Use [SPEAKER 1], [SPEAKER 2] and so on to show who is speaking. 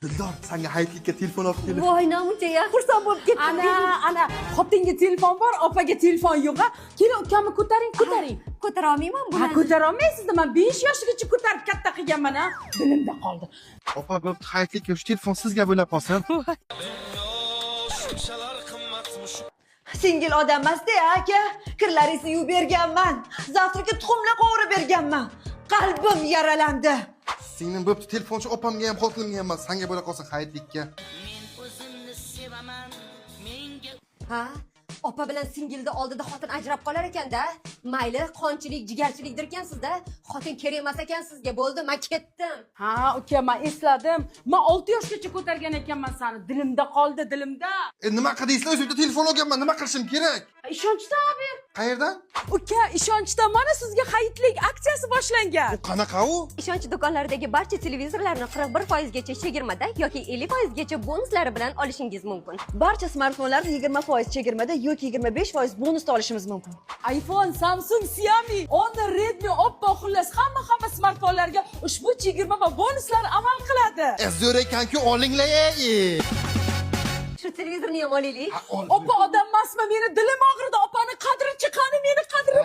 [SPEAKER 1] Dildor, sanga hayitlikka telefon olib keldim.
[SPEAKER 2] Voy, namuncha xursand bo'lib ketdim.
[SPEAKER 3] Ana, ana, xotinga telefon bor, opaga telefon yo'q, a? Keling, ukamni ko'taring, ko'taring.
[SPEAKER 2] Ko'tara olmayman
[SPEAKER 3] Ha,
[SPEAKER 2] bularni.
[SPEAKER 3] ko'tara olmaysiz, man 5 yoshgacha ko'tarib katta qilganman, a? Dilimda qoldi.
[SPEAKER 1] Opa, bo'pti, hayitlikka shu telefon sizga bo'lab qolsin.
[SPEAKER 4] Singil odam emasda, aka. Kirlaringizni yuvib berganman. Завтрак ka tuxumlar qovurib berganman. Qalbim yaralandi.
[SPEAKER 1] Singlim, bo'pti, telefonchi opamga ham, xotinimga ham emas, sanga bo'la qolsin hayitlikka.
[SPEAKER 2] Ha, opa bilan singilni oldida xotin ajrab qolar ekanda. Mayli, qonchilik, jigarchilikdir ekansizda. Xotin kerak emas ekan sizga. Bo'ldi, men ketdim.
[SPEAKER 3] Ha, uka, man esladim. Man 6 yoshgacha ko'targan ekanman sani. Dilimda qoldi, dilimda.
[SPEAKER 1] E, nima qilaysizlar? O'zimda telefon olganman, nima qilishim kerak?
[SPEAKER 3] Ishonchdan olib ber.
[SPEAKER 1] Qayerdan?
[SPEAKER 3] Uka, ishonchdan mana sizga hayitlik aksiyasi boshlangan.
[SPEAKER 1] U qanaqa u?
[SPEAKER 2] Ishonch do'konlaridagi barcha televizorlarni 41 gacha chegirmada yoki 50 gacha bonuslari bilan olishingiz mumkin.
[SPEAKER 4] Barcha smartfonlarni 20% chegirmada yoki 25% bonusda olishimiz mumkin.
[SPEAKER 3] iPhone, Samsung, Xiaomi, Honor, Redmi, Oppo, xullas hamma smartfonlarga ushbu chegirma va bonuslar amal qiladi.
[SPEAKER 1] E, zo'r ekan-ku, olinglar, ey.
[SPEAKER 2] Shu televizorni ham olaylik.
[SPEAKER 1] Ha, ol.
[SPEAKER 3] Opa odam emasmi? Meni dilim og'ridi. Opani qadrichi qani, meni qadrim